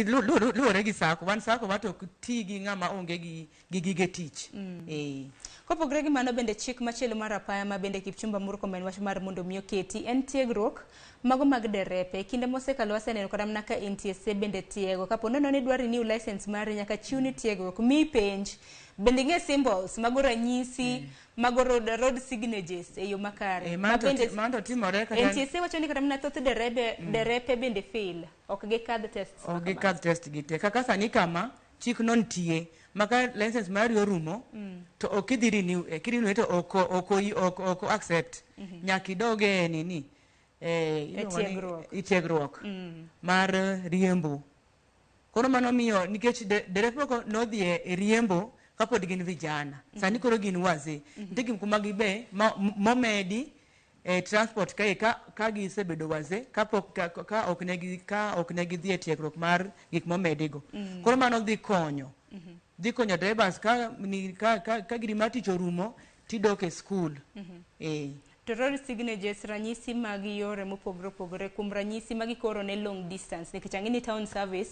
Luwore gi sacco. Wan sacco wa to ok ti gi ng'ama onge gi gige tich. Eh. Kopogore gi mano, bende chik machielo mar apaya ma bende Kipchumba Murkomen wach mar mondo mi oketi en tiegruok mago mag derepe. Kinde mosekalo waseneno kata mana ka NTSA bende tiego. Kapo nono ni idwa renew license mari, nyaka chiwni tiegruok, miyi penj. Bende ing'e symbols mago ranyisi mago road signages e yo makare. Eh, mano Ma bende mano to timore kata NTSA wacho ni kata mana thoth derepe bende fail, ok gikadh tests ok gikadh test gi te. Kaka sani kama chik no nitie ma ka license mari orumo to ok idhi renew, kirenew to ok accept. Nyaka idog e nini, iluongo ni tiegruok. E tiegruok mar riembo. Koro mano miyo nikech derepe moko nodhi e riembo kapod gin vijana. Sani koro gin wazee. Nitie gik moko ma gibe momedi e transport kae ka gisebedo wazee kapok ka ok ne gidhi e tiegruok mar gik momedigo. Koro mano dhi konyo drivers ka ni, ka giri mar tich orumo tidok e skul. To road signages, ranyisi mag yore mopogore opogore, kuom ranyisi magi koro ne long distance, nikech ang'e ni town service